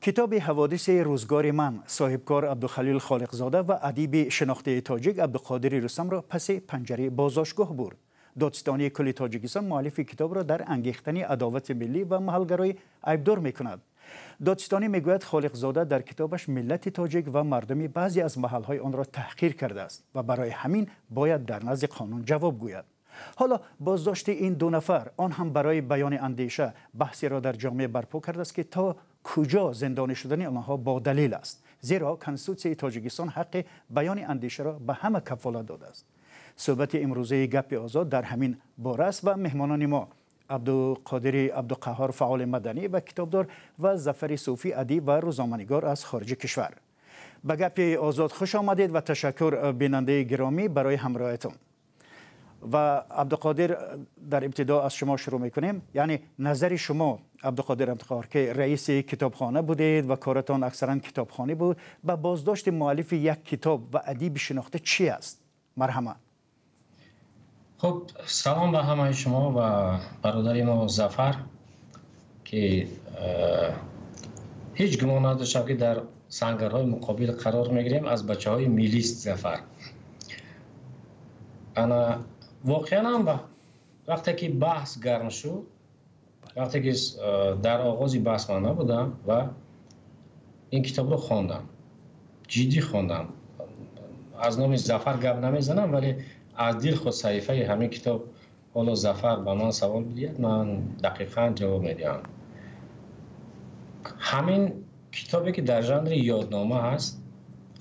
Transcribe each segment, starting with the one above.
Китоби «Ҳаводиси рӯзгори ман» соҳибкор Абдухалил Холиқзода ва адиби шинохтаи тоҷик Абдуқодири Рустамро паси панҷараи боздоштгоҳ бурд. Додситонии кулли Тоҷикистон муаллифи китобро дар ангехтани адовати миллӣ ва маҳалгароӣ айбдор мекунад. Додситонӣ мегӯяд, Холиқзода дар китобаш миллати тоҷик ва мардуми баъзе аз маҳалҳои онро таҳқир кардааст ва барои ҳамин бояд дар назди қонун ҷавоб гӯяд. Ҳоло боздошти ин ду нафар, он ҳам барои баёни андеша, баҳсеро дар ҷомеа барпо кардааст, ки то куҷо зиндонӣ шудани онҳо бо далел аст, зеро Конститутсияи Тоҷикистон ҳаққи баёни андешаро ба ҳама кафолат додааст. Суҳбати имрӯзаи «Гапи озод» дар ҳамин бора аст ва меҳмонони мо Абдуқодири Абдуқаҳҳор, фаъоли маданӣ ва китобдор, ва Зафари Суфӣ, адиб ва рӯзноманигор аз хориҷи кишвар. Ба «Гапи озод» хуш омадед ва ташаккур, бинандаи гиромӣ, барои ҳамроҳиятон. Ва Абдуқодир, дар ибтидо аз шумо шурӯъ мекунем. Яъне назари шумо, Абдуқодир Абдуқаҳҳор, ки раиси китобхона будед ва коратон аксаран китобхонӣ буд, ба боздошти муаллифи як китоб ва адиби шинохта чӣ аст? Марҳамат. Хуб, салом ба ҳамаи шумо ва бародари мо Зафар, ки ҳеҷ гумон надоштам, ки дар сангарҳои муқобил қарор мегирем. Аз бачаҳои миллист Зафар. Ана воқеан ҳам вақте ки баҳс гарм шуд, вақте ки дар оғози баҳс ман набудам ва ин китобро хондам, ҷиддӣ хондам. Аз номи Зафар гап намезанам, вале аз дил худ саҳифаи ҳамин китоб ҳоло Зафар ба ман савол бидиҳад, ман дақиқан ҷавоб медиҳам. Ҳамин китобе ки дар жанри ёднома ҳаст,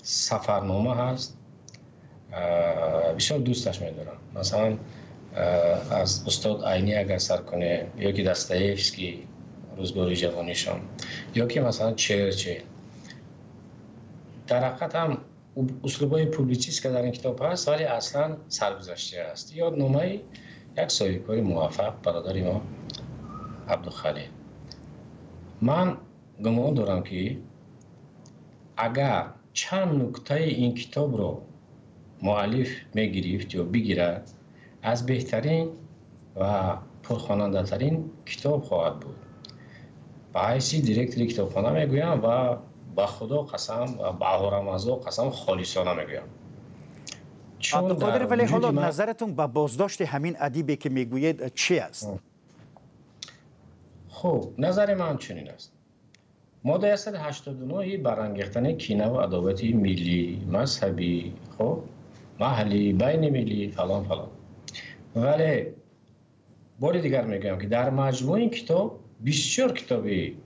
сафарнома ҳаст, бисёр дӯсташ медорам. Масалан, аз устод Айнӣ агар сар кунем, ё ки Достоевский, рӯзгори ҷавонишон, ё ки масалан Черчил. Дар ҳақиқат ҳам услубҳои публитсистика дар ин китоб ҳаст, вале аслан саргузаште аст, ёдномаи як соҳибкори муваффақ, бародари мо Абдухалил. Ман гумон дорам, ки агар чанд нуктаи ин китобро муаллиф мегирифт ё бигирад, аз беҳтарин ва пурхонандатарин китоб хоҳад буд. Ба ҳайси директори китобхона мегӯям ва ба Худо қасам ва ба Аҳурамаздо қасам, холисона мегӯям. Абдуқодир, вале ҳоло назаратон ба боздошти ҳамин адибе ки мегӯед, чӣ аст? Хуб, назари ман чунин аст: моддаи 189, барангехтани кинаву адовати миллӣ, мазҳабӣ, хуб, маҳаллӣ, байни миллӣ, фалон фалон. Вале бори дигар мегӯям, ки дар маҷмӯи китоб бисёр китоби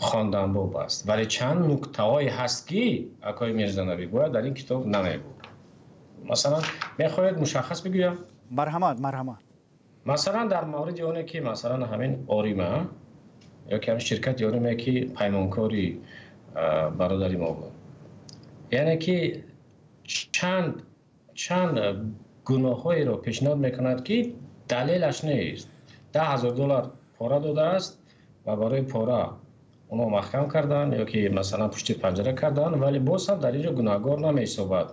хонданбоб аст, вале чанд нуктаҳое ҳаст, ки, акои Мирзанабӣ, бояд дар ин китоб намебуд. Масалан, мехоҳед, мушаххас бигӯям? Марҳамат, марҳамат. Масалан, дар мавриди оне ки масалан ҳамин Орима ё ки ҳамин ширкати Ориме, ки паймонкори бародари мо буд, яъне ки чанд гуноҳҳоеро пешниҳод мекунад, ки далелаш нест. 10 000 доллар пора додааст ва барои пора онҳо маҳкам карданд ё ки масалан пушти панҷара карданд, вале боз ҳам дар ин ҷо гунаҳгор намеҳисобад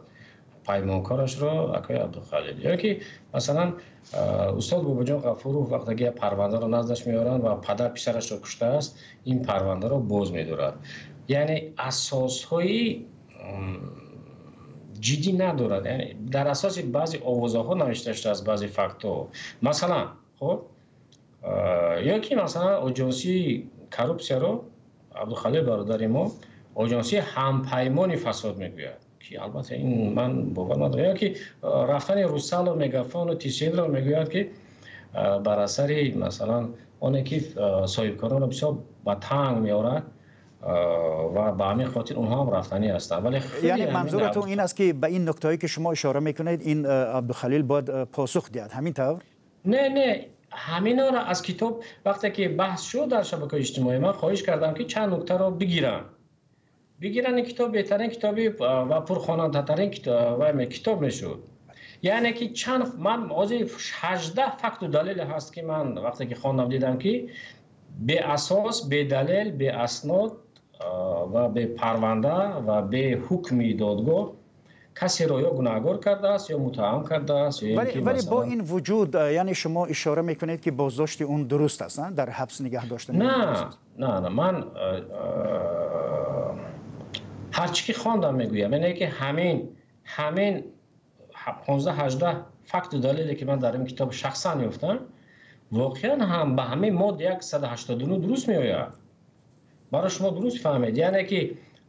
паймонкорашро, акои Абдухалил. Ё ки масалан устод Бобоҷон Ғафуров вақте ки як парвандаро наздаш меоранд ва падар писарашро куштааст, ин парвандаро боз медорад. Яъне асосҳои ҷиддӣ надорад, яъне дар асоси баъзе овозаҳо навишта шудааст, баъзе фактҳо масалан. Хуб, ё ки масалан оҷонсии коррупсияро Абдухалил бародари мо оҷонсии ҳампаймони фасод мегӯяд, ки албатта ин ман бовар надорам. Ё ки рафтани Русалу Мегафону Тиселро мегӯяд, ки бар асари масалан оне ки соҳибкоронро бисёр ба танг меорад ва ба ҳамин хотир онҳо ҳам рафтанӣ ҳастанд, вале Яъне манзуратон ин аст, ки ба ин нуктаҳое ки шумо ишора мекунед, ин Абдухалил бояд посух диҳад, ҳамин тавр? Не, не, ҳаминро аз китоб вақте ки баҳс шуд дар шабакаҳои иҷтимоӣ, ман хоҳиш кардам, ки чанд нуктаро бигиранд. Ин китоб беҳтарин китоби ва пурхонандатарин китоб мешуд. Яъне ки чанд ман ҳозир 18 факту далеле ҳаст, ки ман вақте ки хондам, дидам, ки беасос, бедалел, беаснод ва бепарванда ва беҳукми додгоҳ Касеро ё гунаҳгор кардааст, ё муттаҳам кардааст. Вале бо ин вуҷуд, яъне шумо ишора мекунед, ки боздошти он дуруст аст, дар ҳабс нигаҳ доштан? Не, не, не, ман ҳарчи ки хондам мегӯям, яъне ки ҳамин 15-18 факту далеле ки ман дар ин китоб шахсан ёфтам, воқеан ҳам ба ҳамин модда 189 дуруст меояд. Барои шумо дуруст фаҳмед, яъне ки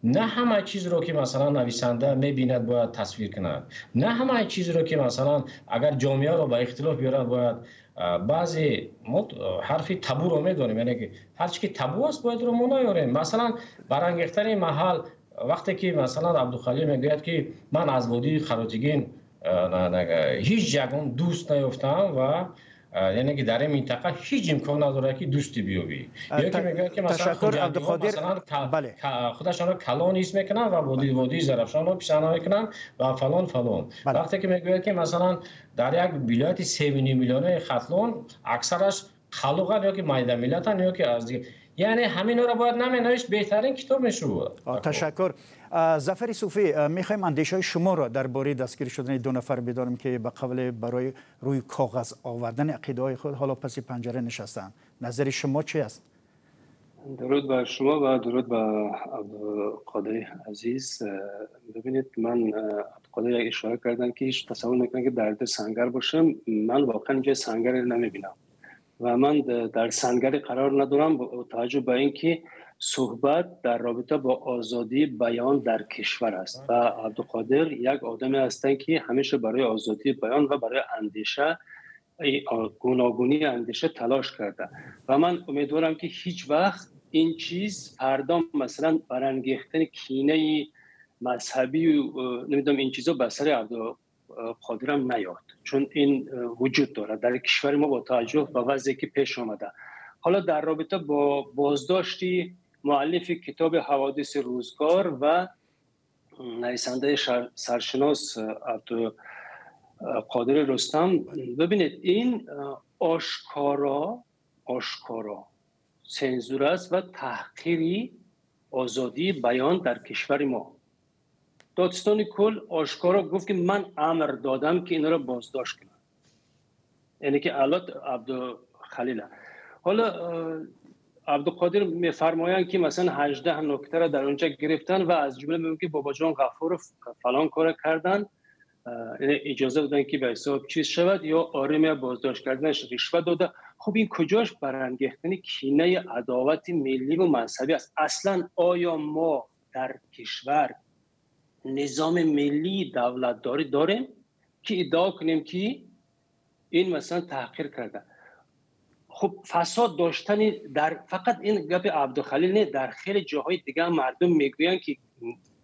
на ҳама чизро ки масалан нависанда мебинад бояд тасвир кунад, на ҳама чизро ки масалан агар ҷомеаро ба ихтилоф биёрад бояд. Баъзе мо ҳарфи табуро медонем, яъне ки ҳарчи ки табу аст бояд ро мо наёрем. Масалан, барангехтани маҳал, вақте ки масалан Абдухалил мегӯяд, ки ман аз водии Хароҷигин ҳеҷ ягон дӯст наёфтам ва яъне ки дар ин минтақа ҳеҷ имкон надорад, ки дӯсте биёбӣ, ё ки мегӯяд, ки масалан худашонро калон ҳис мекунанд ва водии Зарафшонро писанд мекунанд ва фалон фалон. Вақте ки мегӯяд, ки масалан дар як вилояти 3,5 миллионаи Хатлон аксараш қалуғанд ё ки майдамиллатанд ё ки аз, яъне ҳаминҳоро бояд наменавишт, беҳтарин китоб мешуд. Ташаккур. Зафари Суфӣ, мехоҳем андешаҳои шуморо дар бораи дастгир шудани ду нафар бидонем, ки ба қавле барои рӯи коғаз овардани ақидаҳои худ ҳоло паси панҷара нишастаанд. Назари шумо чи аст? Дуруд бар шумо ва дуруд ба Абдуқодири азиз. Бибинед, ман Абдуқодир як ишора кардам, ки ҳеҷ тасаввур мекунам, ки дар дил сангар бошам. Ман воқеан инҷо сангаре намебинам ва ман дар сангаре қарор надорам, бо таваҷҷӯҳ ба ин ки суҳбат дар робита бо озодии баён дар кишвар аст ва Абдуқодир як одаме ҳастанд, ки ҳамеша барои озодии баён ва барои андеша, гуногунии андеша талош карда. Ва ман умедворам, ки ҳеҷ вақт ин чиз фардо масалан барангехтани кинаи мазҳабию намедонам ин чизо ба сари Абдуқодирам наёд, чун ин вуҷуд дорад дар кишвари мо бо таваҷҷӯҳ ба вазъе ки пеш омада. Ҳоло дар робита бо боздошти муаллифи китоби «Ҳаводиси рӯзгор» ва нависандаи саршинос Абдуқодири Рустам, бибинед, ин ошкоро ошкоро сензур аст ва таҳқири озодии баён дар кишвари мо. Додситони кул ошкоро гуфт, ки ман амр додам, ки инро боздошт кунанд, яъне ки аллот Абдухалила. Ҳоло Абдуқодир мефармоянд, ки масалан 18 нуктаро дар онҷа гирифтанд ва аз ҷумла мегӯянд, ки Бобоҷон Ғафуров фалон кора карданд, яъне иҷоза доданд, ки ба ҳисоб чиз шавад ё Оремия боздошт карданаш ришва дода. Хуб, ин куҷош барангехтани кинаи адовати милливу мазҳабӣ аст? Аслан оё мо дар кишвар низоми миллии давлатдорӣ дорем, ки иддао кунем, ки ин масалан таҳқир карда? Хуб, фасод доштани дар фақат ин гапи Абдухалил не, дар хеле ҷоҳои дигар мардум мегӯянд, ки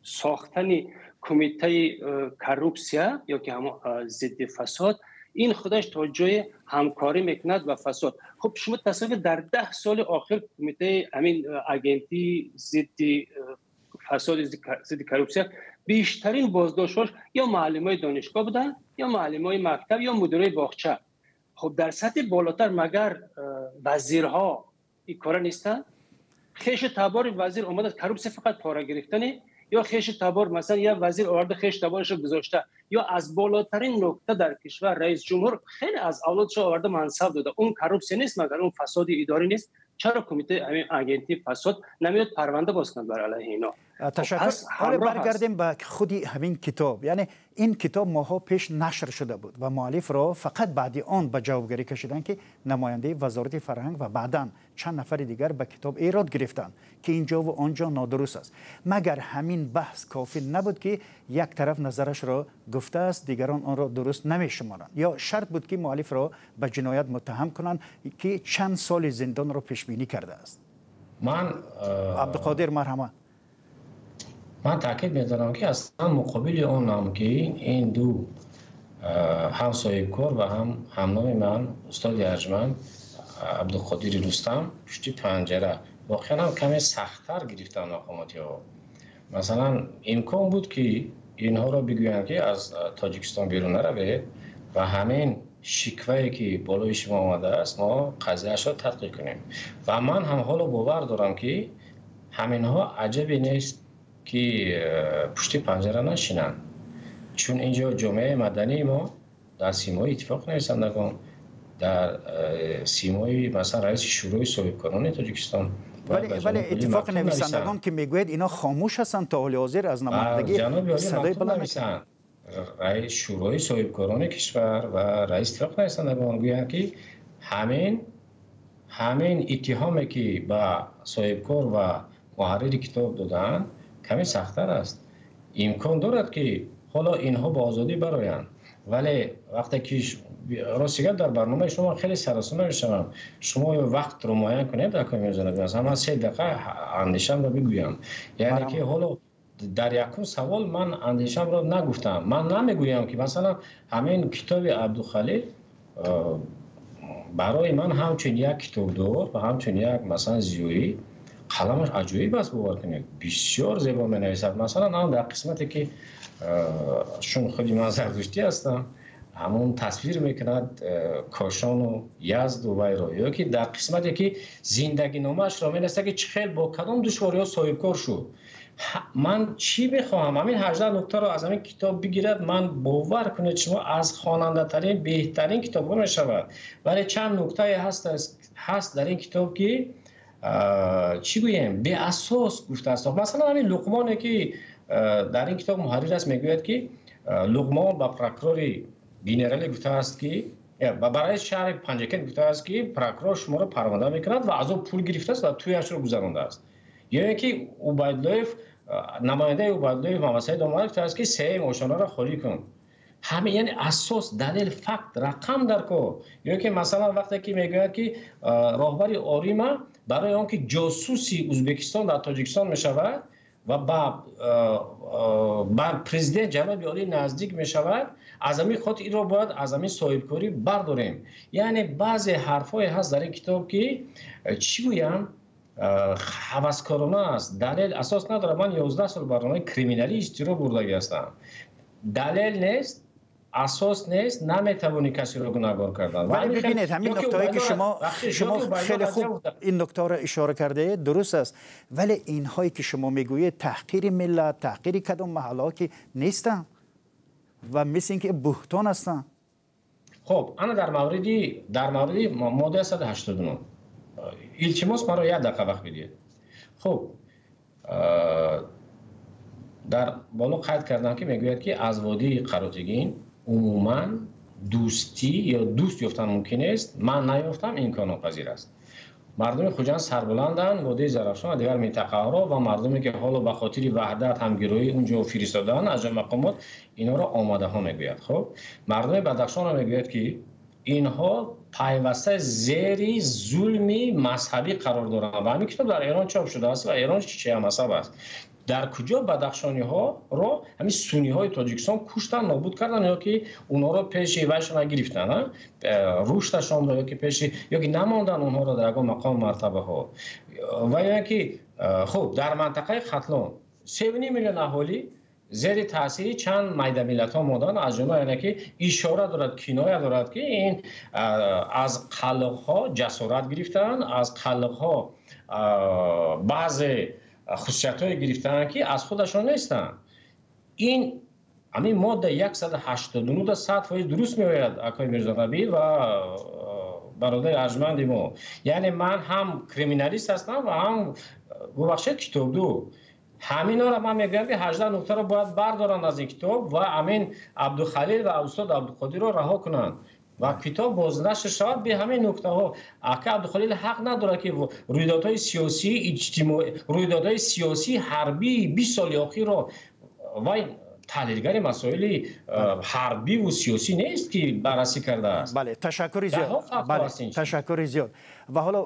сохтани кумитаи коррупсия ё ки ҳамон зидди фасод, ин худаш то ҷое ҳамкорӣ мекунад ба фасод. Хуб, шумо тасаввур, дар 10 соли охир кумитаи ҳамин агентии зидди фасоди, зидди коррупсия бештарин боздоштҳош ё муаллимои донишгоҳ буданд, ё муаллимои мактаб, ё мудирои боғча. Хуб, дар сатҳи болотар магар вазирҳо ин кора нестанд? Хешу табори вазир омада, коррупсия фақат пора гирифтане ё хешу табор, масалан, як вазир оварда, хешу таборашро гузошта, ё аз болотарин нукта дар кишвар раис ҷумҳур хеле аз авлодшо оварда мансаб дода, он коррупсия нест магар? Он фасоди идорӣ нест? Чаро кумитаи ҳамин агентии фасод намеояд, парванда боз кунад бар алайҳи ино? Ташаккур. Ҳоло баргардем ба худи ҳамин китоб. Яъне ин китоб моҳҳо пеш нашр шуда буд ва муаллифро фақат баъди он ба ҷавобгарӣ кашиданд, ки намояндаи Вазорати фарҳанг ва баъдан чанд нафари дигар ба китоб эрод гирифтанд, ки ин ҷо ва он ҷо нодуруст аст. Магар ҳамин баҳс кофӣ набуд, ки як тараф назарашро гуфтааст, дигарон онро дуруст намешуморанд? Ё шарт буд, ки муаллифро ба ҷиноят муттаҳам кунанд, ки чанд соли зиндонро пешбинӣ кардааст? Ман Абдуқодир, марҳамат. Ман таъкид медорам, ки аслан муқобили онам, ки ин ду ҳам соҳибкор ва ҳам ҳамноми ман, устоди арҷманд Абдуқодири Рустам пушти панҷара, воқеан ҳам каме сахттар гирифтанд мақомотиҳо. Масалан, имкон буд, ки инҳоро бигӯянд, ки аз Тоҷикистон берун наравед ва ҳамин шиквае, ки болои шумо омадааст, мо қазияашро тадқиқ кунем. Ва ман ҳам ҳоло бовар дорам, ки ҳаминҳо аҷабе нест, ки пушти панҷара нашинанд. Чун инҷо ҷомеаи мадании мо дар симои Иттифоқи нависандагон, дар симои масалан раиси Шӯрои соҳибкорони Тоҷикистон. Вале Иттифоқи нависандагон ки мегӯяд, инҳо хомӯш ҳастанд то ҳоли ҳозир, аз намояндагӣ садои баланд нависанд. Раис Шӯрои соҳибкорони кишвар ва раиси Иттифоқи нависандагон гӯянд, ки ҳамин иттиҳоме, ки ба соҳибкор ва муҳаррири китоб додаанд, каме сахттар аст. Имкон дорад, ки ҳоло инҳо ба озодӣ бароянд, вале вақте ки, рости гап, дар барномаи шумо хеле саросима мешавам. Шумо вақтро муайян кунед, акои Мирзонабӣ, ман 3 дақиқа андешамро бигӯям. Яъне ки ҳоло дар якум савол ман андешамро нагуфтам. Ман намегӯям, ки масалан ҳамин китоби Абдухалил барои ман ҳамчун як китобдор ва ҳамчун як масалан зиёӣ қаламаш аҷоиб аст, бовар кунед, бисёр зебо менависад. Масалан, ҳам дар қисмате, ки чун худи ман зардуштӣ ҳастам, ҳамон тасвир мекунад Кошону Язду вайро, ё ки дар қисмате, ки зиндагиномаашро менависад, ки чӣ хел, бо кадом душвориҳо соҳибкор шуд. Ман чӣ мехоҳам? Ҳамин 18 нуктаро аз ҳамин китоб бигирад, ман, бовар кунед, шумо аз хонандатарин, беҳтарин китобҳо мешавад. Вале чанд нуктае ҳаст дар ин китоб, ки чӣ гӯем, беасос гуфтааст. Масалан, ҳамин Луқмоне, ки дар ин китоб муҳаррир аст, мегӯяд, ки Луқмон ба прокурори генералӣ гуфтааст, ки ба раиси шаҳри Панҷакент гуфтааст, ки прокурор шуморо парванда мекунад, ва аз ӯ пул гирифтааст ва тӯяшро гузарондааст. Ё ин ки Убайдуллоев, намояндаи Убайдуллоев Мамадсаид омада гуфтааст, ки сеюм ошонаро холӣ кун. Ҳама, яъне асос, далел, факт, рақам дар кор. Ё ки масалан вақте ки мегӯяд, ки роҳбари Орима барои он ки ҷосуси Ӯзбекистон дар Тоҷикистон мешавад ва ба президент ҷаноби олӣ наздик мешавад, аз ҳамин хотир инро бояд аз ҳамин соҳибкорӣ бардорем. Яъне баъзе ҳарфҳое ҳаст дар ин китоб, ки чӣ гӯям, ҳаваскорона аст, далел, асос надорад. Ман 11 сол барномаи криминалӣ иштирок бурдагӣ ҳастам. Далел нест, асос нест, наметавонӣ касеро гунаҳгор кардан. Вале бибинед, ҳамин нуктаҳое, ки шумо хеле хуб ин нуктаро ишора кардаед, дуруст аст, вале инҳое, ки шумо мегӯед, таҳқири миллат, таҳқири кадом маҳаллаҳо ки нестанд ва мисли ин ки буҳтон ҳастанд. Хуб, ана дар мавриди моддаи 189, илтимос, маро як дақиқа вақт бидиҳед. Хуб, дар боло қайд кардам, ки мегӯяд, ки аз водии Қаротегин умуман дӯстӣ ё дӯст ёфтан мумкин нест, ман наёфтам, имконнопазир аст. Мардуми Хуҷанд сарбуланданд, водии Зарафшон ва дигар минтақаҳоро ва мардуме, ки ҳоло ба хотири ваҳдат, ҳамгироӣ унҷо фиристодаанд аз ҷои мақомот, инҳоро омадаҳо мегӯяд. Хуб, мардуми Бадахшонро мегӯяд, ки инҳо пайваста зери зулми мазҳабӣ қарор доранд, ва ҳамин китоб дар Эрон чоп шудааст ва Эрон шиамазҳаб аст. Дар куҷо бадахшониҳоро ҳамин суниҳои Тоҷикистон куштанд, нобуд карданд, ё ки онҳоро пеши вайшона гирифтанд, рушдашонро, ё ки пеши, ё ки намонданд онҳоро дар ягон мақому мартабаҳо? Ва ё ки хуб, дар мантақаи Хатлон 3,5 миллион аҳолӣ зери таъсири чанд майдамиллатҳо монданд, аз ҷумла, яъне ки ишора дорад, киноя дорад, ки ин аз қаллоқҳо ҷасорат гирифтаанд, аз қаллоқҳо баъзе хусусиятҳое гирифтаанд, ки аз худашон нестанд. Ин ҳамин модда 189 100% дуруст меояд, акои Мирзонабӣ ва бародари арҷманди мо. Яъне ман ҳам криминалист ҳастам ва ҳам, бубахшед, китобдӯ. Ҳаминҳоро ман мегӯям, ки 18 нуқтаро бояд бардоранд аз ин китоб ва ҳамин Абдухалил ва устод Абдуқодирро раҳо кунанд ва китоб бознашр шавад бе ҳамин нуктаҳо. Ака Абдухалил ҳақ надорад, ки рӯйдодҳои сиёсӣ, иҷтимоӣ, рӯйдодҳои сиёсӣ, ҳарбии 20 соли охирро, вай таҳлилгари масоили ҳарбиву сиёсӣ нест, ки баррасӣ кардааст. Бале, ташаккури зиёд, бале, ташаккури зиёд. Ва ҳоло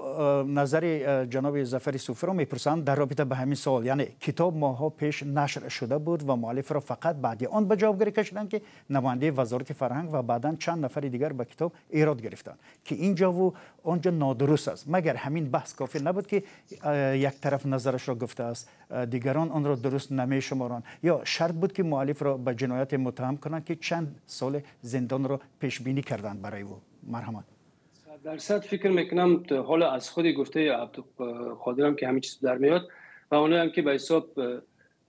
назари ҷаноби Зафари Суфиро мепурсам дар робита ба ҳамин савол. Яъне китоб моҳҳо пеш нашр шуда буд ва муаллифро фақат баъди он ба ҷавобгарӣ кашиданд, ки намояндаи Вазорати фарҳанг ва баъдан чанд нафари дигар ба китоб эрод гирифтанд, ки ин ҷову он ҷо нодуруст аст. Магар ҳамин баҳс кофӣ набуд, ки як тараф назарашро гуфтааст, дигарон онро дуруст намешуморанд? Ё шарт буд, ки муаллифро ба ҷинояте муттаҳам кунанд, ки чанд соли зиндонро пешбинӣ карданд барои ӯ? Марҳамат. Дарсад фикр мекунам, ҳоло аз худи гуфтаи Абдуқодирам ки ҳамин чиз дар меояд ва онҳоям, ки ба ҳисоб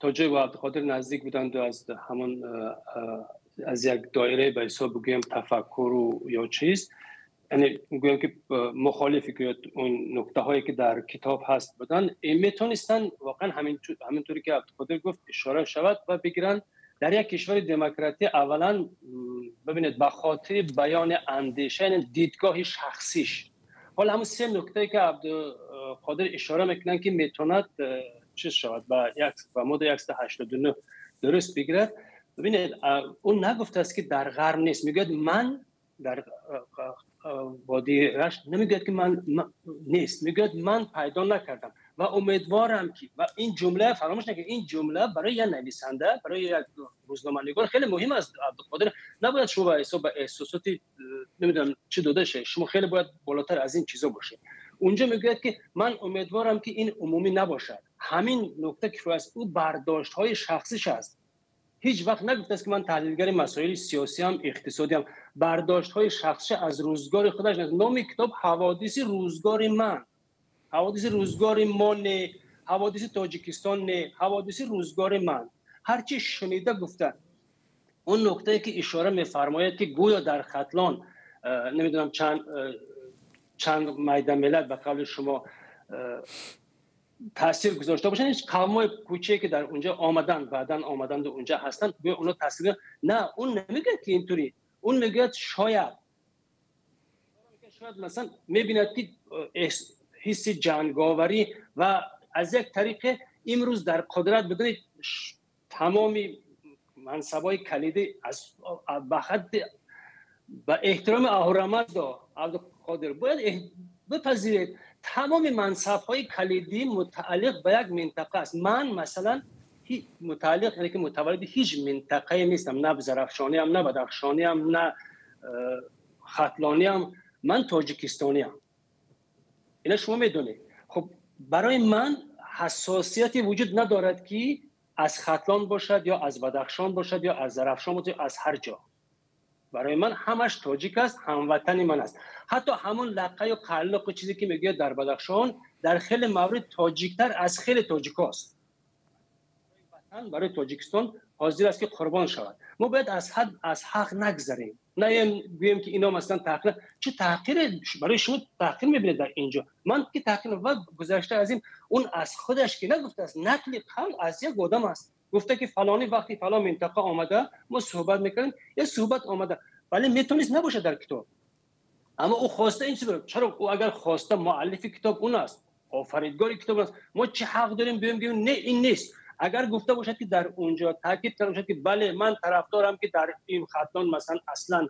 تا جای با عبدالقادر نزدیک بودند و از همون از یک دایره به حساب بگویم تفکر و یا چیز، یعنی میگویم که مخالفی که اون نکته هایی که در کتاب هست بودن، میتونستن واقعا همینطوری که عبدالقادر گفت اشاره شود و بگیرن. در یک کشور دموکراتی اولا ببینید به خاطر بیان اندیشه، یعنی دیدگاه شخصیش، حالا همون سه نکته که عبدالقادر اشاره میکنن که میتوند چیز شود با ماده 189 درست بگیرد. ببینید اون نگفته است که در غرب نیست، میگوید من در وادی رشت، نمیگوید که من نیست، میگوید من پیدا نکردم و امیدوارم که، و این جمله فراموش نکنید، این جمله برای یک نویسنده، برای یک روزنامه‌نگار خیلی مهم است. عبدالقادر نباید شما به حساب احساسات نمیدونم چه داده شه، شما خیلی باید بالاتر از این چیزا باشه. اونجا میگوید که من امیدوارم که این عمومی نباشد. همین نکته که از او برداشت های شخصیش است. هیچ وقت نگفته است که من تحلیلگر مسائل سیاسی هم اقتصادی هم، برداشت های شخصی از روزگار خودش. نام کتاب حوادث روزگار من، حوادث روزگار ما نه، حوادث تاجیکستان نه، حوادث روزگار من. هرچی شنیده گفته. اون نکته که اشاره میفرماید که گویا در ختلان نمیدونم چند میدان ملت به قول شما تاثیر گذاشته باشن، هیچ قومای کوچه که در اونجا آمدن بعدن آمدند و اونجا هستن گویا اونا تاثیر، نه اون نمیگه که اینطوری، اون میگه شاید مثلا میبیند که حس جنگاوری و از یک طریق امروز در قدرت بدونید تمام منصبای کلیدی از به حد به احترام اهورامزدا عبدالقادر باید بپذیرید تمام منصب‌های کلیدی متعلق به یک منطقه است. من مثلا متعلق، یعنی که متولد هیچ منطقه نیستم، نه زرافشانی هم، نه بدخشانی هم، نه ختلانی هم، من تاجیکستانی هم. اینا شما میدونید. خب برای من حساسیتی وجود ندارد که از ختلان باشد یا از بدخشان باشد یا از زرافشان باشد یا از هر جا. برای من همش تاجیک است، هموطن من است. حتی همون لقه و قلق و چیزی که میگه در بدخشان در خیلی مورد تاجیکتر از خیلی تاجیک است. وطن برای تاجیکستان حاضر است که قربان شود. ما باید از حد از حق نگذریم، نه گوییم که اینا مثلا تحقیر، چه تحقیر برای شما تحقیر میبینید در اینجا. من که تحقیر و گذشته از این، اون از خودش که نگفته است، نقل قول از یک آدم است. گفته که فلانی وقتی فلان منطقه آمده ما صحبت میکنیم، یه صحبت آمده، ولی میتونست نباشه در کتاب، اما او خواسته این چیز. چرا او اگر خواسته، مؤلف کتاب اون است، آفریدگار کتاب است، ما چه حق داریم بیایم بگیم نه این نیست؟ اگر گفته باشد که در اونجا تاکید کرده باشد که بله من طرفدارم که در این ختلان مثلا اصلا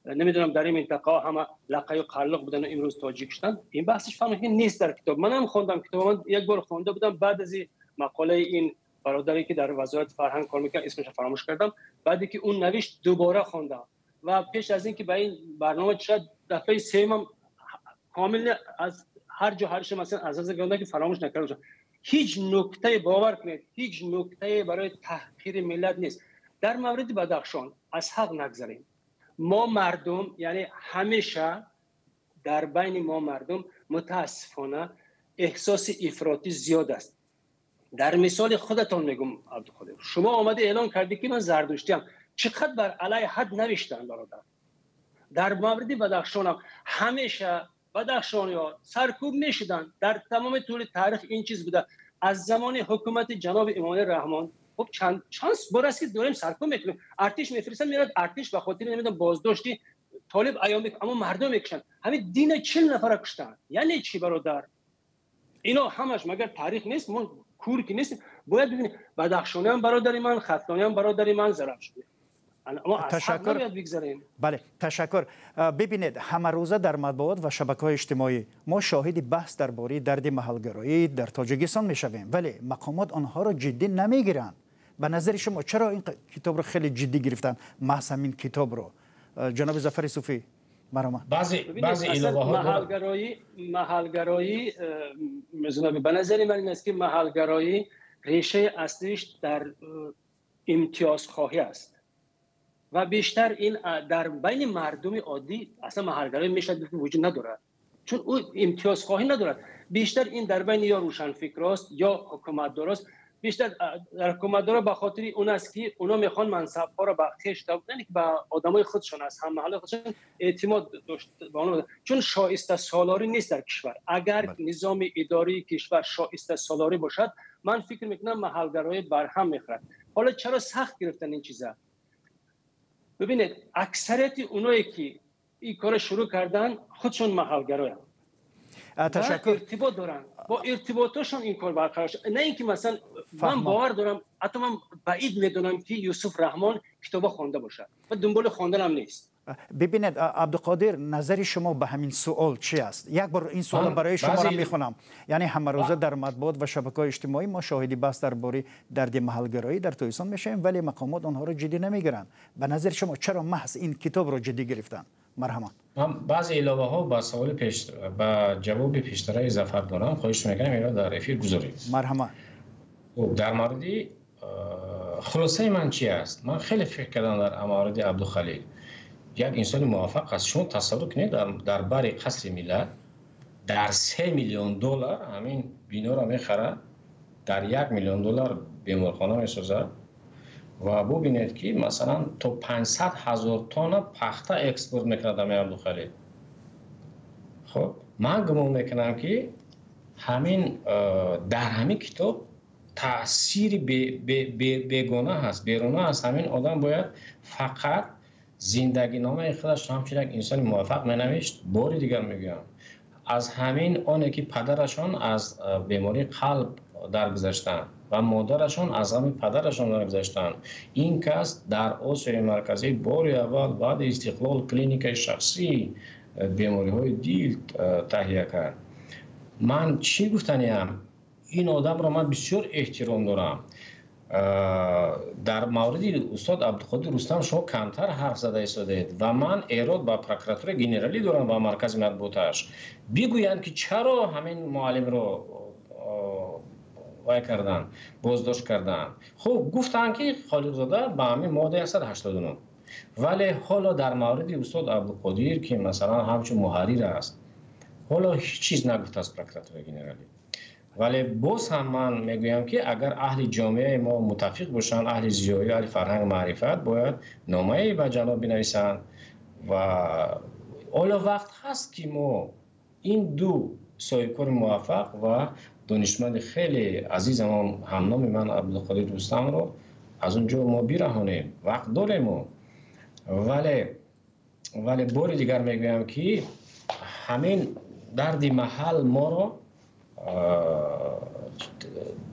نمیدونم در این منطقه همه لقه و قلق بودن و امروز تاجیک شدن، این بحثش فهمیدن نیست در کتاب. منم خوندم کتاب، من یک بار خونده بودم بعد از مقاله این برادری که در وزارت فرهنگ کار میکرد، اسمش فراموش کردم، بعدی که اون نوشت دوباره خوندم و پیش از اینکه به این برنامه شد دفعه سوم کامل از هر جا هرش مثلا از گنده که فراموش نکردم. هیچ نکته، باور کنید هیچ نکته برای تحقیر ملت نیست. در مورد بدخشان از حق نگذریم. ما مردم، یعنی همیشه در بین ما مردم متاسفانه احساس افراطی زیاد است. در مثال خودتان میگم عبدالقادر، شما آمده اعلان کردی که من زردشتی ام، چقدر بر علیه حد نوشتن برادر. در مورد بدخشان هم همیشه بدخشانی‌ها سرکوب میشدن، در تمام طول تاریخ این چیز بوده. از زمان حکومت جناب امام رحمان خب چند بار است که داریم سرکوب میکنیم، ارتش میفرستن میرد ارتش به خاطر نمیدونم بازداشتی طالب ایام، اما مردم میکشن. همین دین 40 نفر کشتن، یعنی چی برادر؟ اینا همش مگر تاریخ نیست؟ ما کور که نیست. باید ببینید بدخشانی هم برادر من، ختلانی هم برادر من، زرافشانی. تشکر. بله تشکر. ببینید همه روزه در مطبوعات و شبکه‌های اجتماعی ما شاهد بحث درباره درد محلگرایی در تاجیکستان میشویم، ولی مقامات آنها را جدی نمیگیرند. به نظر شما چرا این کتاب رو خیلی جدی گرفتن، محض همین کتاب رو؟ جناب ظفر صوفی برام بعضی علاوه‌ها محلگرایی به نظر من این است که محلگرایی ریشه اصلیش در امتیاز خواهی است و بیشتر این در بین مردم عادی اصلا محلگرایی میشد وجود ندارد، چون او امتیاز خواهی ندارد. بیشتر این در بین یا روشنفکراست یا حکومتداراست. بیشتر در حکومتدارا به خاطر اون است که اونا میخوان منصب ها رو به خویش، نه که به آدمای خودشون از هم محل خودشون اعتماد داشت به اونها، چون شایسته سالاری نیست در کشور. اگر نظام اداری کشور شایسته سالاری باشد، من فکر میکنم محلگرایی برهم میخورد. حالا چرا سخت گرفتن این چیزا؟ ببینید اکثریت اونایی که این کار شروع کردن خودشون محلگرایان. تشکر. ارتباط دارن، با ارتباطشون این کار برقرار شد. نه اینکه مثلا من باور دارم، حتی من بعید میدونم که یوسف رحمان کتاب خوانده باشد و دنبال خواندن هم نیست. ببینید عبدالقادر، نظر شما به همین سوال چی است؟ یک بار این سوال برای شما را میخونم. یعنی همه روزه در مطبوعات و شبکه‌های اجتماعی ما شاهد بحث درباره درد محلگرایی در تاجیکستان میشیم، ولی مقامات آنها را جدی نمیگیرند. به نظر شما چرا محض این کتاب را جدی گرفتن؟ مرحبا. من بعضی علاوه ها با سوال پیش با جواب پیشترای ظفر دارم، خواهش میکنم اینا در افیر گذارید. مرحبا. در مورد خلاصه من چی است؟ من خیلی فکر کردم در مورد عبدالخلیل. یک انسان موفق است. شما تصور کنید در بر قصر ملت در 3 میلیون دلار همین بینا را میخره، در 1 میلیون دلار بیمارخانه میسازد و ببینید که مثلا تا 500 هزار تن پخته export میکند همین عبدالخلیل. خب من گمان میکنم که همین در همین کتاب تاثیر بیگانه هست، بیرونه هست. همین آدم باید فقط زندگی نامه خودش همچون یک انسان موفق مینوشت. باری دیگر میگم از همین آنه که پدرشان از بیماری قلب درگذشتند و مادرشان از غم پدرشان درگذشتند، این کس در آسیای مرکزی باری اول بعد استقلال کلینیک شخصی بیماری های دل تهیه کرد. من چی گفتنیم؟ این آدم را من بسیار احترام دارم. در مورد استاد عبدالقادر رستم شما کمتر حرف زده ایستادید و من ایراد با پروکراتور گنرالی دارم و مرکز مطبوعاتش. بگویند که چرا همین معلم رو وای کردن، بازداشت کردن. خب گفتن که خالقزاده به همین ماده 189. ولی حالا در مورد استاد عبدالقادر که مثلا همچون محرر است، حالا هیچ چیز نگفت از پروکراتور گنرالی. ولی باز هم من میگویم که اگر اهل جامعه ما متفق باشند، اهل زیایی، اهل فرهنگ و معرفت، باید نامه‌ای به جناب بنویسند. و حالا وقت هست که ما این دو صاحبکار موفق و دانشمند خیلی عزیزم همنام من عبدالقادر رستم رو از اونجا ما برهانیم. وقت داریم. ولی بار دیگر میگویم که همین درد محل ما رو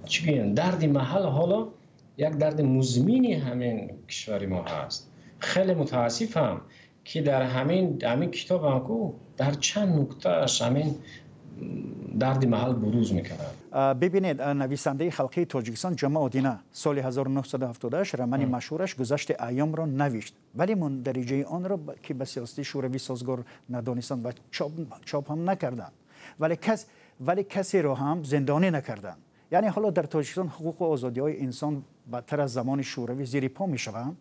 چی بگیم، درد محل حالا یک درد مزمنی همین کشور ما هست. خیلی متاسفم که در همین کتاب هم کو در چند نکتهش همین درد محل بروز میکند. ببینید نویسنده خلقی تاجیکستان جمعه آدینه سال 1978 رمان مشهورش گذشت ایام را نوشت، ولی مندرجه آن را که به سیاست شوروی سازگار ندانستند و چاپ هم نکردند، ولی کسی را هم زندانی نکردند. یعنی حالا در تاجیکستان حقوق و آزادی های انسان بدتر از زمان شوروی زیر پا میشوند.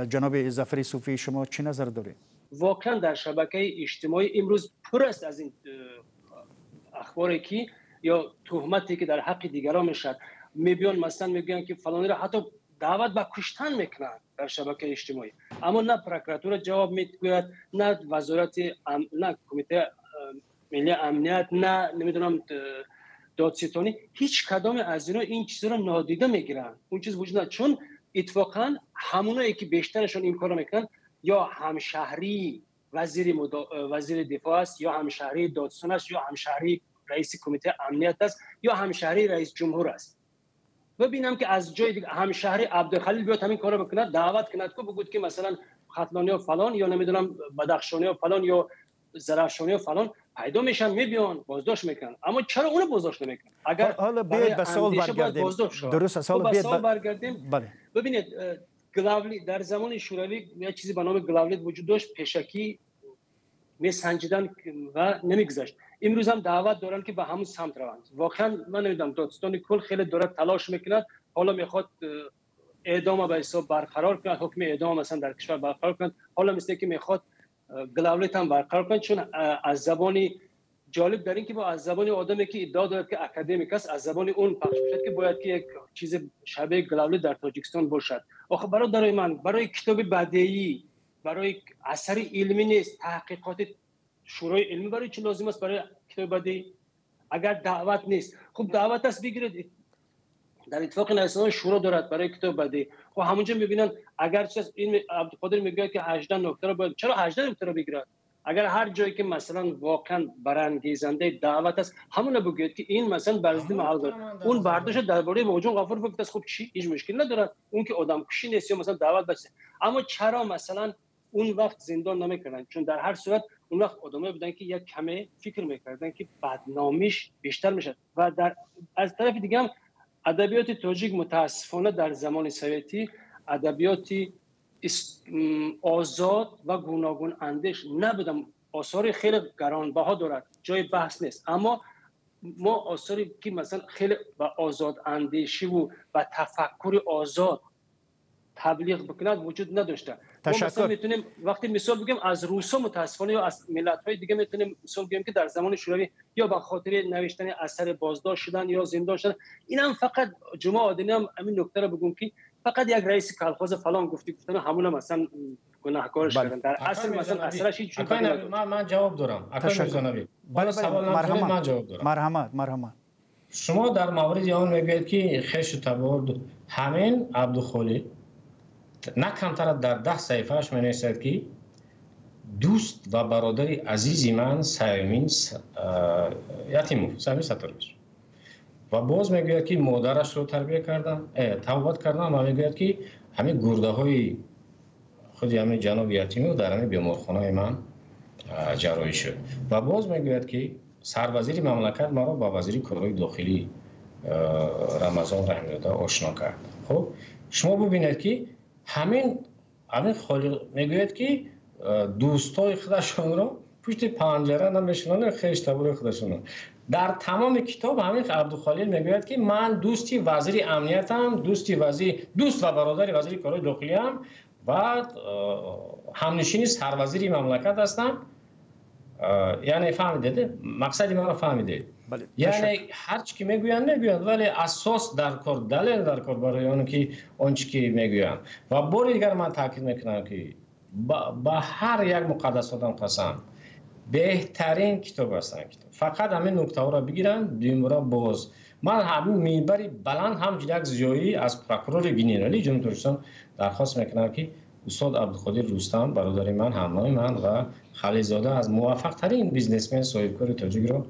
جناب ظفر صوفی، شما چه نظر دارید؟ واقعا در شبکه اجتماعی امروز پر است از این اخباری که یا تهمتی که در حق دیگران میشد. میبیان مثلا میگن که فلانی را حتی دعوت به کشتن میکنن در شبکه اجتماعی، اما نه پروکراتور جواب میگوید، نه وزارت نه کمیته ملی امنیت، نه نمیدونم دادستانی، هیچ کدام از اینا این چیزا رو نادیده میگیرن. اون چیز وجود نداره، چون اتفاقا همونایی که بیشترشون این کارو میکنن یا همشهری وزیر دفاع است، یا همشهری دادستان است، یا همشهری رئیس کمیته امنیت است، یا همشهری رئیس جمهور است. ببینم که از جای دیگه همشهری عبدالخلیل بیاد همین کارو بکنه، دعوت کند که بگود که مثلا ختلانی و فلان یا نمیدونم بدخشانی و فلان یا زرافشانی و فلان پیدا میشن، میبیان بازداشت میکنن. اما چرا اونو بازداشت نمیکنن؟ اگر حالا بیاید به سوال برگردیم. درست است، حالا بیاید برگردیم. بله. ببینید گلاولی در زمان شوروی یک چیزی به نام گلاولیت وجود داشت، پیشکی میسنجیدن و نمیگذاشت. امروز هم دعوت دارن که به همون سمت روند. واقعا من نمیدونم، دادستان کل خیلی داره تلاش میکند، حالا میخواد اعدام به حساب برقرار کند، حکم اعدام مثلا در کشور برقرار کند، حالا مثل که میخواد گلاولیت هم برقرار کند، چون از زبان جالب در این که با از زبان آدمی که ادعا دارد که اکادمیک است، از زبان اون پخش میشد که باید که یک چیز شبیه گلاولی در تاجیکستان باشد. آخه برادرای من، برای کتاب بدیعی، برای اثر علمی نیست. تحقیقات شورای علمی برای چی لازم است برای کتاب بدیعی؟ اگر دعوت نیست، خب دعوت است بگیرید. در اتفاق نویسندگان شورا دارد برای کتاب بدیعی. خب همونجا میبینن اگر چیز این عبدالقادر میگه که 18 نکته رو باید، چرا 18 نکته رو بگیرد؟ اگر هر جایی که مثلا واقعا برانگیزنده دعوت است، همون رو بگوید که این مثلا بر ضد محل دارد. اون برداشت درباره موجون غفور گفت است، خب چی؟ هیچ مشکل ندارد. اون که آدم کشی نیست یا مثلا دعوت بچه. اما چرا مثلا اون وقت زندان نمیکردن؟ چون در هر صورت اون وقت آدمایی بودن که یک کمه فکر میکردن که بدنامیش بیشتر میشد. و در از طرف دیگه هم ادبیات تاجیک متاسفانه در زمان سویتی ادبیات آزاد و گوناگون اندیش نبودم. آثار خیلی گرانبها دارد، جای بحث نیست، اما ما آثاری که مثلا خیلی به آزاد اندیشی و به تفکر آزاد تبلیغ بکند وجود نداشته. ما مثلا میتونیم وقتی مثال بگیم از روسا متاسفانه یا از ملت‌های دیگه میتونیم مثال بگیم که در زمان شوروی یا به خاطر نوشتن اثر بازداشت شدن یا زندان شدن. اینم فقط جمعه آدینی هم همین نکته رو بگم که فقط یک رئیس کلخوز فلان گفتی گفتن همون مثلا گناهکارش کردن. در اصل مثلا اثرش هیچ. من جواب دارم. من جواب دارم. مرحمت. شما در مورد آن میگویید که خیش و تبار همین عبدالخالق نه کمتر در 10 صحیفه‌اش می‌نویسد که دوست و برادر عزیزی من سیمین یتیموف، سیمین ستارویچ، و باز میگوید که مادرش رو تربیه کردم، توبت کردم، و میگوید که همین گرده های خود همین جناب یتیموف در همین بیمارخانه من جراحی شد. و باز میگوید که سروزیر مملکت مرا با وزیر کارهای داخلی رمضان رحیم‌زاده آشنا کرد. خب شما ببینید که همین خالق میگوید که دوستای خودشون رو پشت پنجره نمیشونن، خویش تبار خودشون. در تمام کتاب همین عبدالخلیل میگوید که من دوستی وزیر امنیتم، دوست و برادر وزیر کارهای داخلی ام و همنشین سروزیر مملکت هستم. یعنی فهمیده مقصد ما رو فهمیده. یعنی هر چی که میگویند، ولی اساس در کار، دلیل در کار برای اون که اون چی که میگویند. و بار دیگر من تاکید میکنم که با هر یک مقدس آدم قسم بهترین کتاب هستند. فقط همین نکته ها را بگیرن، دیمورا باز. من همین منبری بلند هم یک زیایی از پرکرور گنرالی جمهوری تاجیکستان درخواست میکنم که استاد عبدالقادر رستم برادر من، همنام من و خلیل‌زاده از موفق ترین بیزنسمن صاحبکار تاجیک را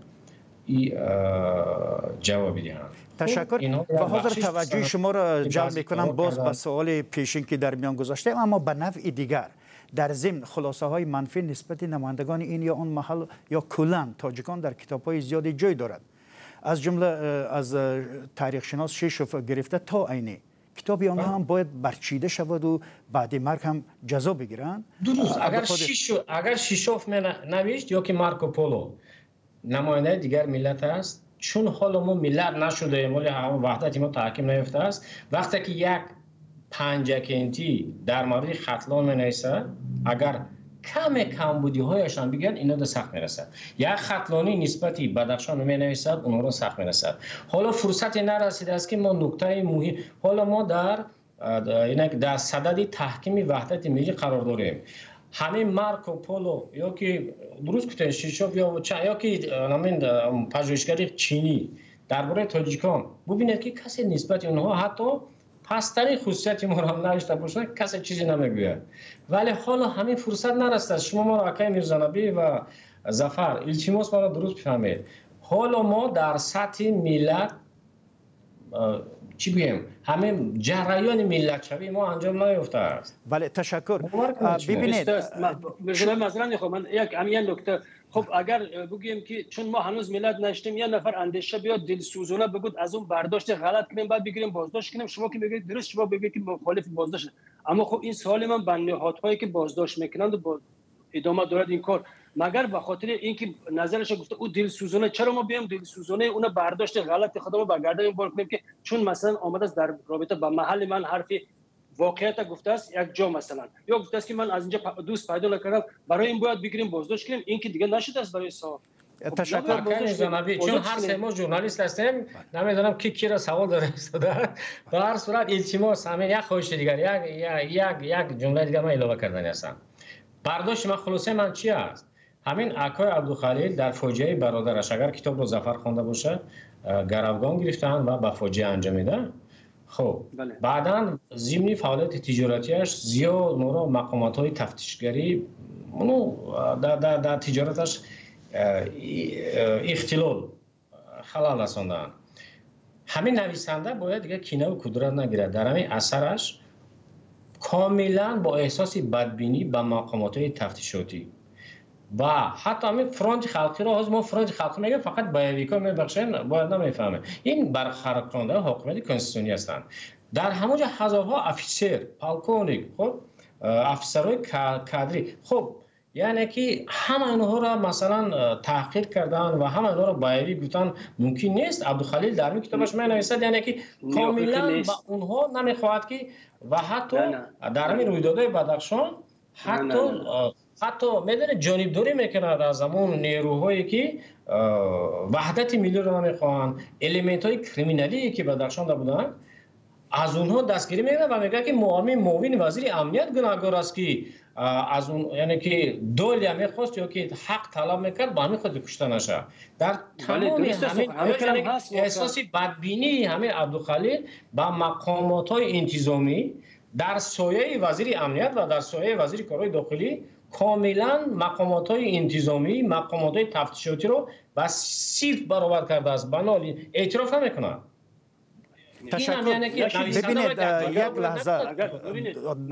جواب بدهند. تشکر. و حاضر توجه شما را جلب میکنم باز به سوال پیشین که در میان گذاشته، اما به نوع دیگر. در ضمن خلاصه های منفی نسبت نمایندگان این یا آن محل یا کلا تاجیکان در کتاب های زیادی جای دارد، از جمله از تاریخ شناس شیشوف گرفته تا عینی. کتاب آنها هم باید برچیده شود و بعد مرگ هم جزا بگیرند. درست. اگر شیشوف نوشت یا که مارکو پولو نماینده دیگر ملت است، چون حالا ما ملت نشده، ولی وحدت ما تحکیم نیافته است. وقتی که یک پنجکنتی در مورد ختلان می نویسد، اگر کم کمبودی هایشان بگن اینا در سخت میرسد. یک ختلانی نسبتی بدخشان می نویسد، اونها را سخت میرسد. حالا فرصتی نرسیده است که ما نکته مهم، حالا ما در صدد تحکیم وحدت ملی قرار داریم. همین مارکو پولو یا که درست گفتن شیشوف یا که همین پژوهشگر چینی درباره تاجیکان، ببینید که کسی نسبت اونها حتی پسترین خصوصیت ما را نوشته باشد کسی چیزی نمیگوید. ولی حالا همین فرصت نرسیده. شما ما را آقای میرزانبی و ظفر التماس ما را درست بفهمید. حالا ما در سطح ملت چی بگیم، همین جریان ملت شوی ما انجام نیفته است. بله تشکر. ببینید مثلا میخوام من یک همین نکته، خب اگر بگیم که چون ما هنوز ملت نشدیم، یه نفر اندیشه بیاد دلسوزانه بگود از اون برداشت غلط کنیم، بعد بگیریم بازداشت کنیم، شما که میگید درست، شما بگید که مخالف بازداشت. اما خب این سوال من به نهادهایی که بازداشت میکنند و ادامه دارد این کار، مگر به خاطر اینکه نظرش گفته او دلسوزانه، چرا ما بیام دلسوزانه اون برداشت غلط خودمو به گردن بار کنیم که چون مثلا آمده است در رابطه با محل من حرفی واقعیت گفته است یک جا مثلا، یا گفته است که من از اینجا دوست پیدا نکردم، برای این باید بگیریم بازداشت کنیم، این که دیگه نشده است برای صاحب. Ташаккур. Чун ҳар се мо журналист ҳастем, намедонам ки киро савол дора истода. Ба ҳар сурат, илтимос, ҳамин як хоҳиши дигар, як ҷумлаи дигар ман илова кардани ҳастам. Бардошти ман, хулосаи ман чи аст? Ҳамин акои Абдухалил дар фоҷиаи бародараш, агар китобро Зафар хонда бошад, гаравгон гирифтаанд ва ба фоҷиа анҷомида. Хуб, баъдан зимни фаъолияти тиҷоратиаш зиёд моро мақомотҳои тафтишгарӣ, ну, дар тиҷораташ ихтилол, халал расондаанд. Ҳамин нависанда бояд дигар кинаву кудрат нагирад. Дар ҳамин асараш комилан бо эҳсоси бадбинӣ ба мақомотҳои тафтишотӣ ва ҳатто ҳамин фронти халқиро, ҳозир мо фронти халқӣ мегӯем, фақат боевикҳо, мебахшем, бояд намефаҳмем, ин барқароркунандаи ҳокимияти конститутсионӣ ҳастанд. Дар ҳамон ҷо ҳазорҳо офисер, полковник, хуб, офисерҳои кадрӣ, хуб, яъне ки ҳама инҳоро, масалан, таҳқир кардан ва ҳама инҳоро боевик гуфтан мумкин нест. Абдухалил дар ин китобаш менависад, яъне ки комилан ба онҳо намехоҳад ки ва ҳатто дар ҳамин рӯйдодҳои Бадахшон ҳатто медонед, ҷонибдорӣ мекунад аз ҳамон нерӯҳое ки ваҳдати миллиро намехоҳанд, элементҳои криминалие ки Бадахшонда буданд, аз онҳо дастгирӣ мекунад ва мегӯяд ки муовини вазири амният гунаҳгор аст, ки аз он, яъне ки доля мехост ё ки ҳақ талаб мекард, ба ҳамин хотир кушта нашавад. Дар тамоми ҳамин эҳсоси бадбинии ҳамин Абдухалил ба мақомотҳои интизомӣ дар сояи вазири амният ва дар сояи вазири корҳои дохилӣ комилан мақомотҳои интизомӣ, мақомотҳои тафтишотиро ба сифр баробар кардааст, ба нол эътироф намекунад. Ташаккур. Бибинед, як лаҳза,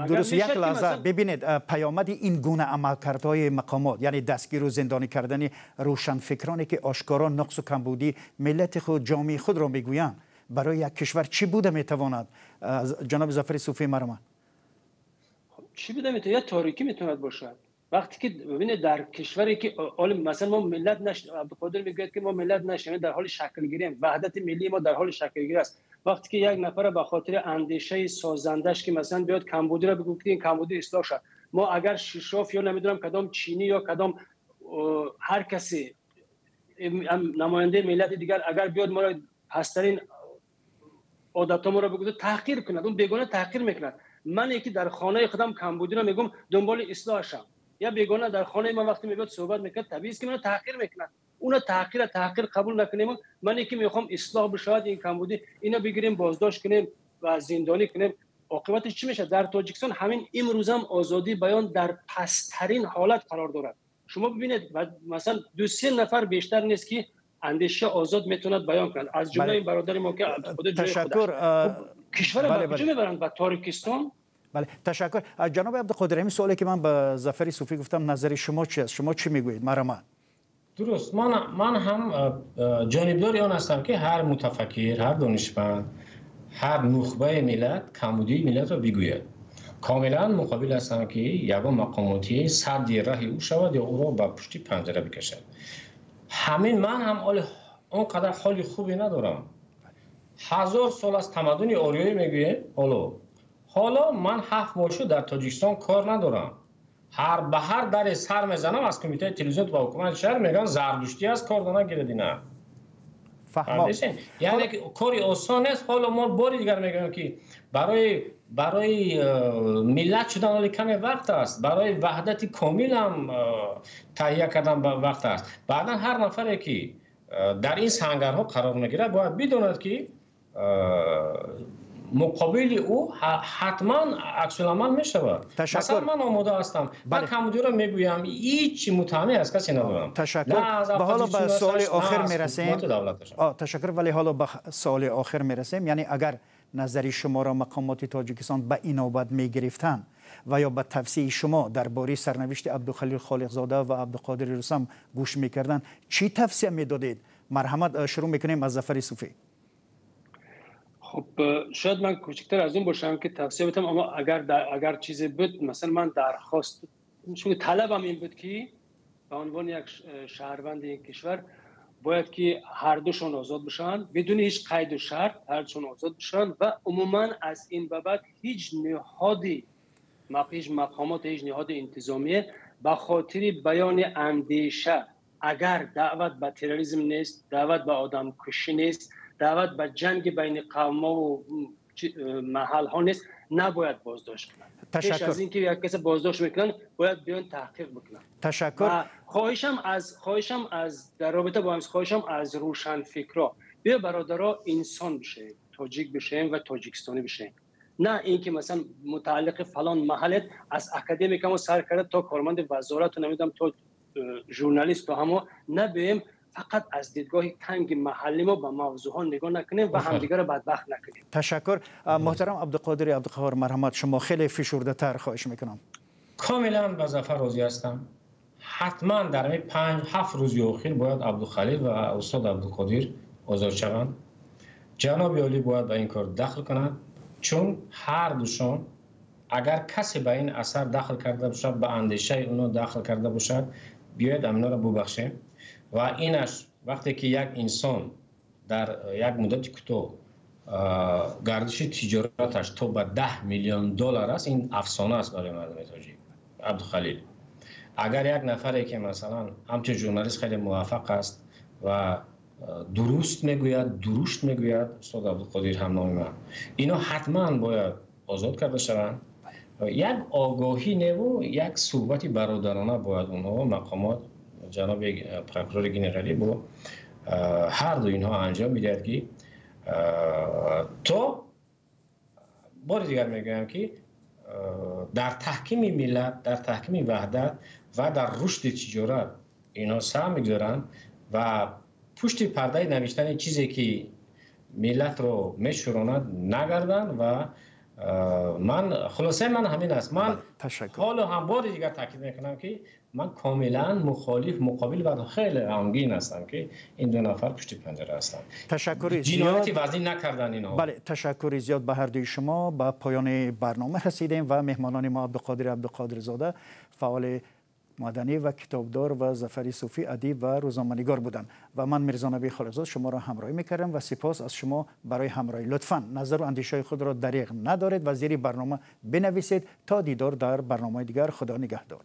дуруст, як лаҳза, бибинед, паёмади ин гуна амалкардҳои мақомот, яъне дастгиру зиндонӣ кардани рӯшанфикроне ки ошкоро нуқсу камбудии миллати худ, ҷомеаи худро мегӯянд, барои як кишвар чӣ буда метавонад? Ҷаноби Зафари Суфӣ, марҳамат. Чӣ буда метавонад? Як торикӣ метавонад бошад. Вақте ки бибинед, дар кишваре ки масалан мо миллат наш, Абдуқодир мегӯяд ки мо миллат нашем, дар ҳоли шаклгирем, ваҳдати миллии мо дар ҳоли шаклгирӣ аст. Вақте ки як нафар ба хотири андешаи созандаш, ки масалан биёд камбудиро бигӯ ки ин камбудӣ ислоҳ шавад, мо агар Шишов ё намедонам кадом чинӣ ё кадом ҳар касе намояндаи миллати дигар агар биёд, моро пасттарин одатҳо моро бигӯяд, таҳқир кунад, он бегона таҳқир мекунад. Мане ки дар хонаи худам камбудиро мегӯм, дунболи ислоҳашам, я бегона дар хонаи ман вақте мебиёд суҳбат мекунад, табиист ки маро таҳқир мекунад. Уна таҳқира таҳқир қабул накунем. Мане ки мехоҳам ислоҳ бишавад ин камбудӣ, ино бигирем, боздошт кунем ва зиндонӣ кунем, оқибаташ чӣ мешавад? Дар Тоҷикистон ҳамин имрӯзам озодии баён дар пасттарин ҳолат қарор дорад. Шумо бибинед, масалан, ду се нафар бештар нест ки андеша озод метавонад баён кунад, аз ҷумла ин бародари мо ки Ташаккур. Кишвара ба куҷо мебаранд? Ба Торикистон. Бале, ташаккур. Ҷаноби Абдуқодир, ҳамин суоле ки ман ба Зафари Суфӣ гуфтам, назари шумо чи аст? Шумо чӣ мегӯед? Марҳамат. Дуруст, ман ҳам ҷонибдори он ҳастам, ки ҳар мутафаккир, ҳар донишманд, ҳар нухбаи миллат камбудии миллатро бигӯяд. Комилан муқобил ҳастам, ки ягон мақомотӣ садди раҳи ӯ шавад ё ӯро ба пушти панҷара бикашад. Ҳамин ман ҳам он қадар ҳоли хубе надорам. 1000 сол аз тамаддуни ориёӣ мегӯем. Ҳоло ман 7 моҳ шуд дар Тоҷикистон кор надорам. Ҳар ба ҳар даре сар мезанам, аз кумитаи телевизион ва ҳукумати шаҳр мегӯянд, зардуштӣ аст, кор нагирад ина. Яъне кори осон нест. Ҳоло мо бори дигар мегӯем, ки барои миллат шудан ҳоли каме вақт аст, барои ваҳдати комил ҳам таҳия кардан вақт аст. Баъдан ҳар нафаре ки дар ин сангарҳо қарор мегирад, бояд бидонад, ки муқобили ӯ ҳатман аксуламал мешавад. Масалан, ман омода ҳастам, ман камбудиро мегӯям, ҳеҷ муттаҳамӣ аз касе надорам. Ташаккур. Ба ҳоло ба суоли охир мерасем. Ташаккур, вале ҳоло ба суоли охир мерасем. Яъне агар назари шуморо мақомоти Тоҷикистон ба инобат мегирифтанд ва ё ба тавсияи шумо дар бораи сарнавишти Абдухалил Холиқзода ва Абдуқодири Рустам гӯш мекарданд, чӣ тавсия медодед? Марҳамат, шурӯъ мекунем аз Зафари Суфӣ. Хуб, шояд ман кӯчиктар аз он бошам ки тавсия бидам, аммо агар чизе буд, масалан, ман дархост, талабам ин буд, ки ба унвони як шаҳрванди ин кишвар бояд ки ҳардушон озод бишаванд, бидуни ҳеҷ қайду шарт ҳардушон озод бишаванд ва умуман аз ин ба баъд ҳеҷ ниҳоди, ҳеҷ мақомот, ҳеҷ ниҳоди интизомие ба хотири баёни андеша Агар даъват ба терроризм нест, даъват ба одамкушӣ нест, даъват ба ҷанги байни қавмҳо ва маҳалҳо нест, набояд боздошт кунанд. Пеш аз инки як касе боздошт мекунанд, бояд биён таҳқиқ бикунанд. Ташаккур. Хоҳишам аз дар робита бо ҳамин хоҳишам аз рӯшанфикрҳо, биё бародаро инсон бишавем, тоҷик бишавем ва тоҷикистонӣ бишавем. На инки масалан мутааллиқи фалон маҳаллет аз академикамо сар карда то корманди вазорату намедонам то журналист то ҳамо набием, фақат аз дидгоҳи танги маҳалли мо ба мавзӯъҳо нигоҳ накунем ва ҳамдигарро бадбахт накунем. Ташаккур. Муҳтарам Абдуқодири Абдуқаҳор, марҳамат, шумо хеле фишурдатар, хоҳиш мекунам. Комилан ба Зафар розӣ ҳастам. Ҳатман дар ин 5-7 рӯзи охир бояд Абдухалил ва устод Абдуқодир озод шаванд. Ҷаноби олӣ бояд ба ин кор дахл кунад, чун ҳар душон агар касе ба ин асар дахл карда бошад, ба андешаи онҳо дахл карда бошад, биёед аминоро бубахшем. Ва инаш вақте ки як инсон дар як муддати кӯтоҳ гардиши тиҷораташ то ба 10 миллион доллар аст, ин афсона аст барои мардуми тоҷик. Абдухалил агар як нафаре ки масалан ҳамчун журналист хеле муваффақ аст ва дуруст мегӯяд, дурушт мегӯяд, устод Абдуқодир ҳам номи ман, ино ҳатман бояд озод карда шаванд. Як огоҳӣ неву як суҳбати бародарона бояд онҳо мақомот ҷаноби прокурори генералӣ бо ҳар ду инҳо анҷом медиҳад, ки то бори дигар мегӯям ки дар таҳкими миллат, дар таҳкими ваҳдат ва дар рушди тиҷорат инҳо саҳм мегузоранд ва пушти пардаи навиштани чизе ки миллатро мешӯронад нагарданд. Ва ман хулосаи ман ҳамин аст. Ман ҳоло ҳам бори дигар таъкид мекунам ки ман комилан мухолиф, муқобил ва хеле ғамгин ҳастам ки ин ду нафар пушти панҷара ҳастанд. Ташаккури зиёд. Ҷинояти вазнин накарданд инҳо. Бале, ташаккури зиёд ба ҳар дуи шумо. Ба поёни барнома расидем ва меҳмонони мо Абдуқодир Абдуқодирзода, фаъоли маданӣ ва китобдор, ва Зафари Суфӣ, адиб ва рӯзноманигор буданд. Ва ман Мирзо Набӣ Холиқзод шуморо ҳамроҳӣ мекардам ва сипос аз шумо барои ҳамроҳӣ. Лутфан назару андешаҳои худро дариғ надоред ва зери барнома бинависед. То дидор дар барномаи дигар, Худо нигаҳдор.